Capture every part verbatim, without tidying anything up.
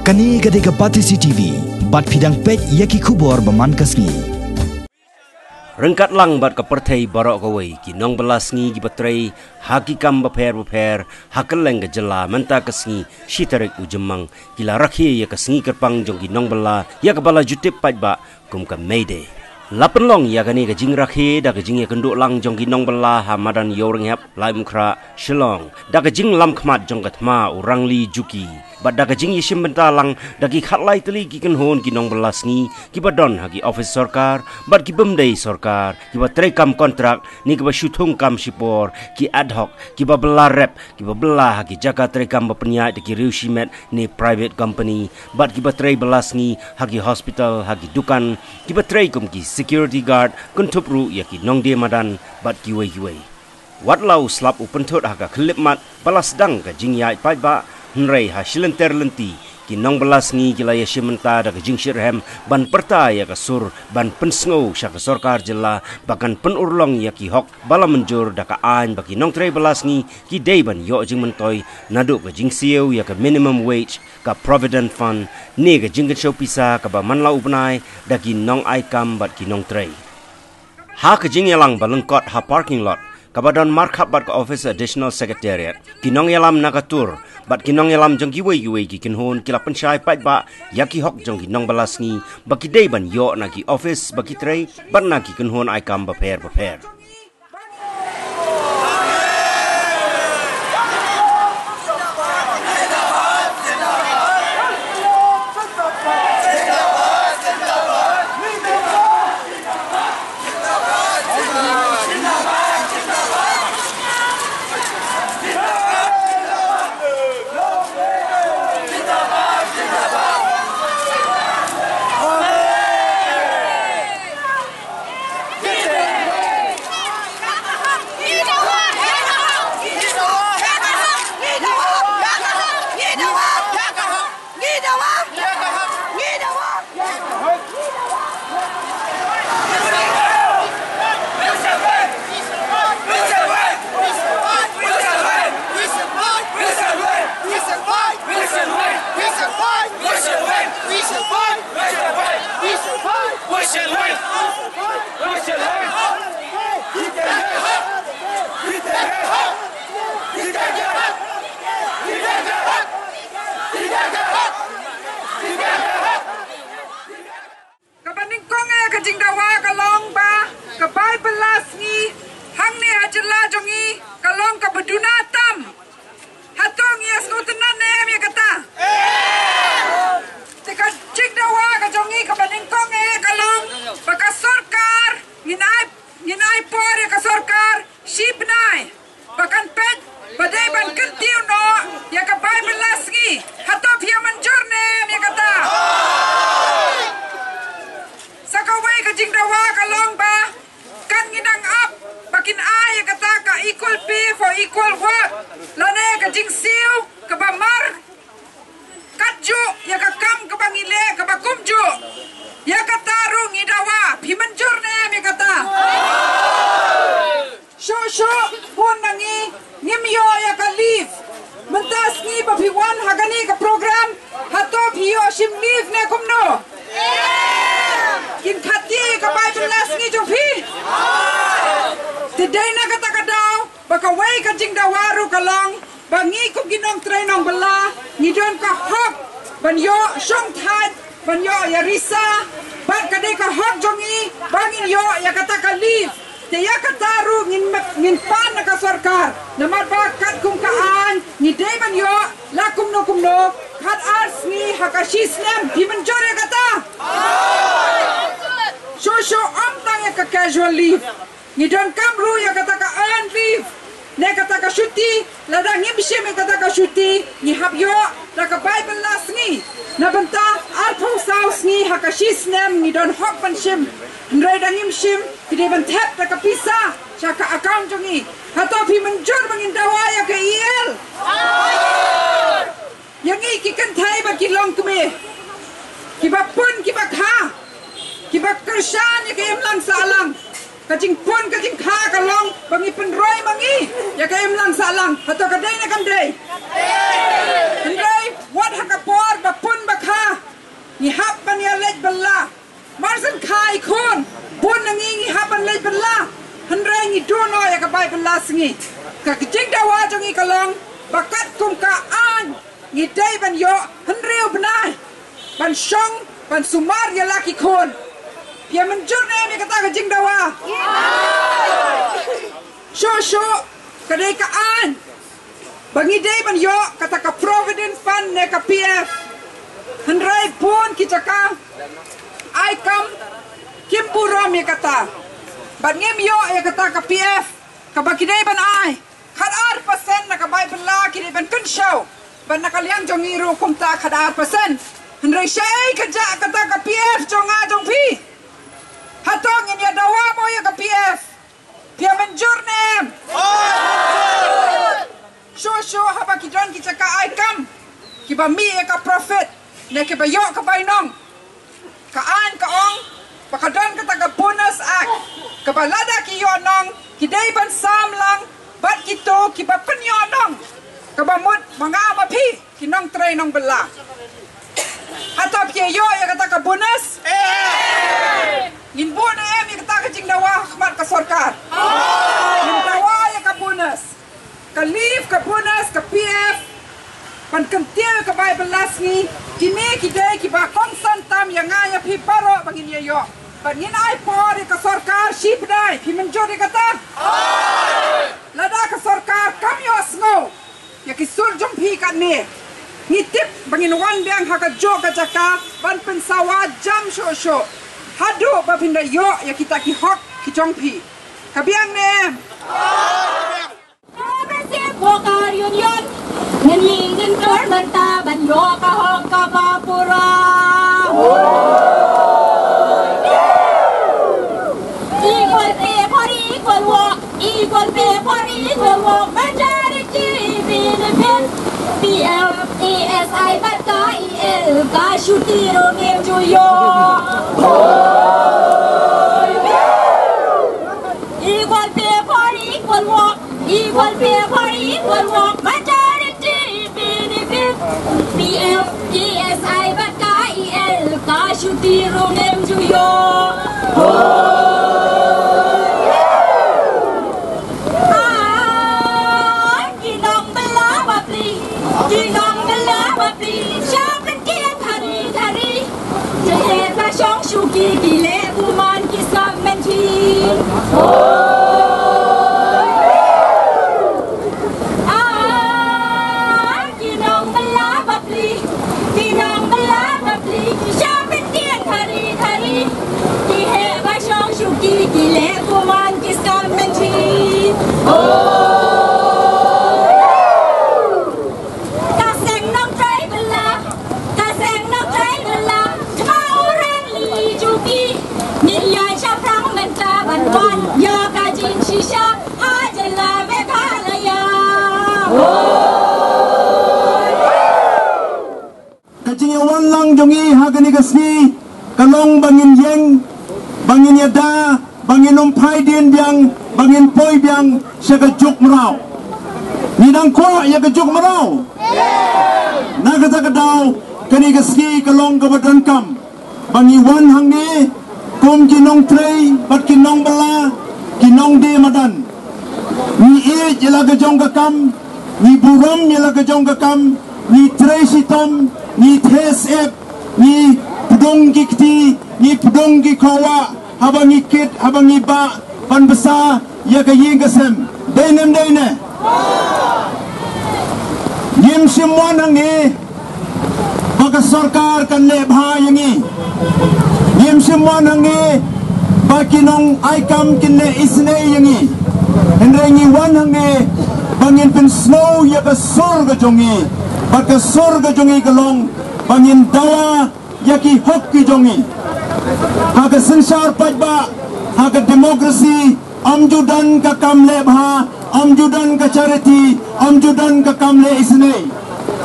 Kane ka dei ka Batesi T V, bad phi dang peit ïa ki khubor ba man ka sngi. Ryngkat lang bad ka pyrthei baroh kawei, ki nongbylla sngi kiba trei ha ki kam bapher bapher ha kylleng ka jylla mynta ka sngi shi tarik u Jymmang ki la rakhe ïa ka sngi kyrpang jong ki nongbylla ïa kaba la ju tip paidbah kum ka May Day. La pynlong ïa kane ka jingrakhe da ka jingïakynduh lang jong ki nongbylla ha madan Ïewrynghep, Laitumkhrah, Shillong, da ka jinglam khmat jong ka thma u Rangli Juki, bad da ka jingïashim bynta lang da ki khatlai tylli ki kynhun ki nongbylla sngi kiba don ha ki ophis sorkar bad ki bym dei sorkar, kiba trei kam kontrak ne kiba shu thung kam shipor, ki ad hoc, kiba bylla rep, kiba bylla ha ki jaka trei kam ba pynïaid da ki riew shimet ne private company, bad kiba trei bylla sngi ha ki hospital, ha ki dukan, kiba trei kum ki security guard, kynthup ruh ïa ki nongdie madan bad kiwei kiwei. Wat la u slap u pynthut ha ka khyllipmat ba la sdang ka jingïaid paidbah, hynrei ha shilynter lynti ki nongbylla sngi ki la ïashim bynta da ka jingshitrhem ban pyrta ïa ka sur ban pynsngew sha ka sorkar jylla ba kan pynurlong ïa ki hok ba la mynjur da ka aiñ ba ki nongtrei bylla sngi ki dei ban ïoh jingmyntoi naduh ka jingsiew ïa ka minimum wage, ka provident fund ne ka jingkynshew pisa kaba man la u bnai da ki nongai kam bad ki nongtrei. Ha ka jingïalang ba lyngkot ha parking lot kaba don markhap bad ka office Additional Secretariat, ki nongïalam na ka tur bad ki nongïalam jong kiwei kiwei ki kynhun ki la pynshai paidbah ïa ki hok jong ki nongbylla sngi ba ki dei ban ïoh na ki office ba ki trei bad na ki kynhun ai kam bapher bapher. Kaba nyngkong eh ka jingdawa ka long ba ka bai bylla sngi hangne ha jylla jong ngi ka long kaba duna tam. Hato ngi ïa sngewtynnad ne em ïa kata? Te ka jingdawa ka jong ngi kaba nyngkong eh ka long ba ka sorkar ngin ai, ngin ai por ïa ka sorkar shi bnai ba kan peit ba dei ban kyntiew noh ïa ka bai bylla sngi. Hato phi ïa mynjur ne em ïa kata? Sa kawei ka jingdawa ka long ba kan ngi dang ap ba kin ai ïa kata ka equal pay for equal work lane ka jingsiew kaba mar katjuh ïa ka kam kaba ngi leh kaba kumjuh. Ïa kata ruh ngi dawa, phi mynjur ne em ïa kata? Shuh shuh bun na ngi ngim ïoh ïa ka leave. Mynta sngi ba phi wan ha kane ka program, hato phi ïoh shim leave ne kumno? Kin khati ka bai bylla sngi jong phi. Te dei na kata ka daw ba kawei ka jingdawa ruh ka long ba ngi kum ki nongtrei nongbylla ngi don ka hok ban ïoh shongthait, ban ïoh ïa risa, bad ka dei ka hok jong ngi ba ngin ïoh ïa kata ka leave. Te ïa kata ruh ngin, ngin pan na ka sorkar. Namar ba katkum ka aiñ ngi dei ban ïoh la kumno kumno khat ar sngi ha ka shi snem. Phi mynjur ïa kata? Shuh shuh ym tang ïa ka casual leave. Ngi donkam ruh ïa kata ka earned leave ne kata ka shuti. Lada ngim shim ïa kata ka shuti, ngi hap ïoh da ka bai bylla sngi. Na bynta arphew saw sngi ha ka shi snem ngi don hok ban shim. Hynrei da ngim shim, ki dei ban thep da ka pisa sha ka account jong ngi. Hato phi mynjur ba ngin dawa ïa ka E L? Ïa ngi ki kynthei bad ki longkmie, kiba pun kiba kha, kiba kyrshan ïa ka imlang sahlang. Ka jingpun ka jingkha ka long ba ngi pynroi ma ngi ïa ka imlang sahlang. Hato ka dei ne kam dei? Hynrei wat ha ka por ba pun ba Bylla sngi. Ka jingdawa jong ngi ka long ba katkum ka aiñ ngi dei ban ïoh hynriew bnai ban shong ban sumar ïa la ki khun. Phi ïa mynjur ne em ïa kata ka jingdawa? Shuh shuh, ka dei ka aiñ ba ngi dei ban ïoh kata ka provident fund ne ka P F. Hynrei bun ki jaka ai kam kim burom ïa kata. Bad ngim ïoh ïa kata ka P F kaba ki dei ban ai. Khatar percent na ka bai bylla ki dei ban kynshew. Bad na ka liang jong ngi ruh kumta khatar percent. Hynrei shaei ka jah kata ka P F jong nga jong phi? Hato ngin ïa dawa mo ïa ka P F? Phi ïa mynjur ne em? Shuh shuh, haba ki don ki jaka ai kam kiba mih ïa ka profit ne kiba ïoh ka bainong, ka aiñ ka ong ba ka don kata ka Bonus Act kaba lada ki ïoh nong ki dei ban sam lang bad kito kiba pynïoh nong, kaba mut ma nga ma phi ki nongtrei nongbylla. Hato phi ïoh ïa kata ka bonus? Ngin buh ne em ïa kata ka jingdawa ha khmat ka sorkar? Ngin dawa ïa ka bonus, ka leave, ka bonus, ka P F. Ban kyntiew ïa ka bai bylla sngi, kine ki dei kiba kongsan tam ïa nga ïa phi baroh ba ngin ïa ïoh. Bad ngin ai por ïa ka sorkar shi bnai. Phi mynjur ïa kata? Lada ka sorkar kam ïohsngew ïa ki sur jong phi katne, ngi tip ba ngin wan biang ha kajuh ka jaka ban pynsawa jam shuh shuh haduh ba phin da ïoh ïa kita ki hok ki jong phi. Ka biang ne em? Progressive Worker Union, ngin mih ngin khlur mynta ban ïoh ka hok kaba pura. Equal pay for equal work, equal pay for equal work, majority benefits, P F, E S I bad ka E L, ka shuti ruh ngim ju ïoh. Equal pay for equal work, equal pay for equal work, majority benefit, P F, E S I bad ka E L, ka shuti ruh ngim ju ïoh. Ah, ki nongbylla bapli, ki nongbylla bapli, sha pyntieng hari hari. Ki heh ba shong shuki ki leh kuman ki sngap mynthin. Ah, ki nongbylla bapli, ki nongbylla bapli, ki sha pyntieng hari hari. Ki heh ba shong shuki ki leh kuman ki sngap mynthin. Ka seng nongtrei bylla, ka seng nongtrei bylla, kynmaw u reng li jong ki. Ngin ïaid shaphrang mynta ban wan ïa ka jingshisha ha jylla Meghalaya. Ka jingïawan lang jong ngi ha kane ka sngi ka long ba ngin ïeng, ba ngin ïada, ba ngin ym phai dien biang, ba ngin poi biang sha ka juk mraw. Ngi dang kwah ïa ka juk mraw. Na kata ka daw kane ka sngi ka long kaba donkam ba ngi wan hangne kum ki nongtrei bad ki nongbylla, ki nongdie madan. Ngi ïeit ïa la ka jong ka kam, ngi burom ïa la ka jong ka kam, ngi trei shitom, ngi theh syep, ngi pdung ki kti, ngi pdung ki khawah, haba ngi kit, haba ngi bah, ban bsa ïa ka ïing ka sem. Dei ne ym dei ne? Ngim shym wan hangne ba ka sorkar kan leh bha ïa ngi. Ngim shym wan hangne ba ki nong ai kam kin leh isynei ïa ngi. Hynrei ngi wan hangne ba ngin pynsngew ïa ka sur ka jong ngi. Bad ka sur ka jong ngi ka long ba ngin dawa ïa ki hok ki jong ngi. Ha ka synshar paidbah, ha ka democracy, ym ju don ka kam leh bha, ym ju don ka charity, ym ju don ka kam leh isynei.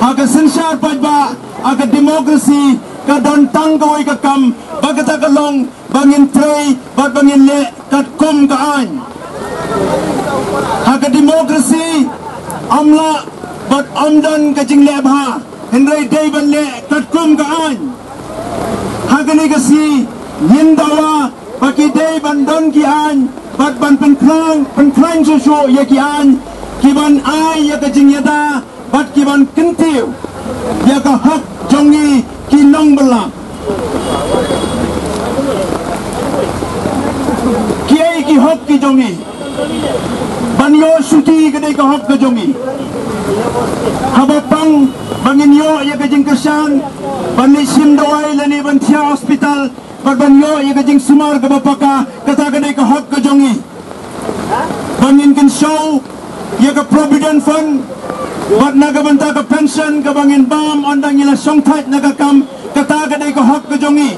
Ha ka synshar paidbah, ha ka democracy, ka don tang kawei ka kam, ba kata ka long ba ngin trei bad ba ngin leh katkum ka aiñ. Ha ka democracy, ym lah bad ym don ka jingleh bha, hynrei dei ban leh katkum ka aiñ. Ha kane ka sngi ngin dawa ba ki dei ban don ki aiñ ba Ban pynkhlaiñ, pynkhlaiñ shuh shuh ïa ki aiñ ki ban ai ïa ka jingïada bad ki ban kyntiew ïa ka hok jong ngi ki nongbylla. Kiei ki hok ki jong ngi? Ban ïoh shuti ka dei ka hok ka jong ngi. Haba pang ba ngin ïoh ïa ka jingkyrshan ban leit shim dawai lane ban thiah hospital bad ban ïoh ïa ka jingsumar kaba paka, kata ka dei ka hok ka jong ngi. Ba ngin kynshew ïa ka provident fund bad na ka bynta ka pension kaba ngin bam ynda ngi la shongthait na ka kam, kata ka dei ka hok ka jong ngi.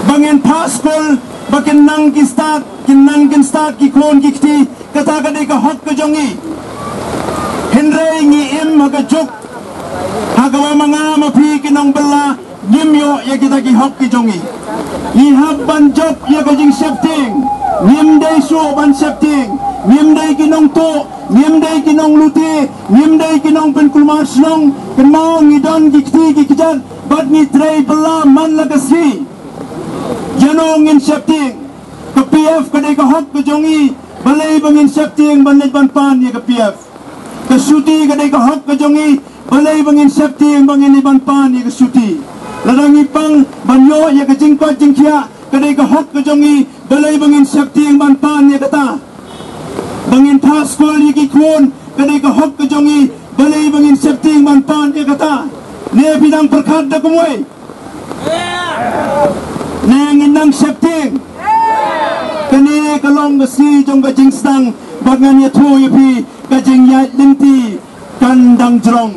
Ba ngin phah skul ba kin nang kin stad, kin nang kin stad ki khun ki kti, kata ka dei ka hok ka jong ngi. Hynrei ngi im ha ka juk ha kaba ma nga ma phi ki nongbylla ngim ïoh ïa kita ki hok ki jong ngi. Ngi hap ban jop ïa ka jingsheptieng. Ngim dei shuh ban sheptieng. Ngim dei ki nongtuh, ngim dei ki nonglute, ngim dei ki nongpynkulmar shnong. Kynmaw, ngi don ki kti ki kjat bad ngi trei bylla man la ka sngi. Ïano ngin sheptieng? Ka P F ka dei ka hok ka jong ngi. Balei ba ngin sheptieng ban leit ban pan ïa ka P F? Ka shuti ka dei ka hok ka jong ngi. Balei ba ngin sheptieng ba ngin leit ban pan ïa ka shuti? Lada ngi pang ban ïoh ïa ka jingkoit jingkhiah, ka dei ka hok ka jong ngi. Balei ba ngin sheptieng ban pan ïa kata? Ba ngin phah skul ïa ki khun, ka dei ka hok ka jong ngi. Balei ba ngin sheptieng ban pan ïa kata? Ne phi dang pyrkhat da kumwei? Ne ngin nang sheptieng? Kane ka long ka sngi jong ka jingsdang bad ngan ïathuh ïa phi, ka jingïaid lynti kan dang jrong.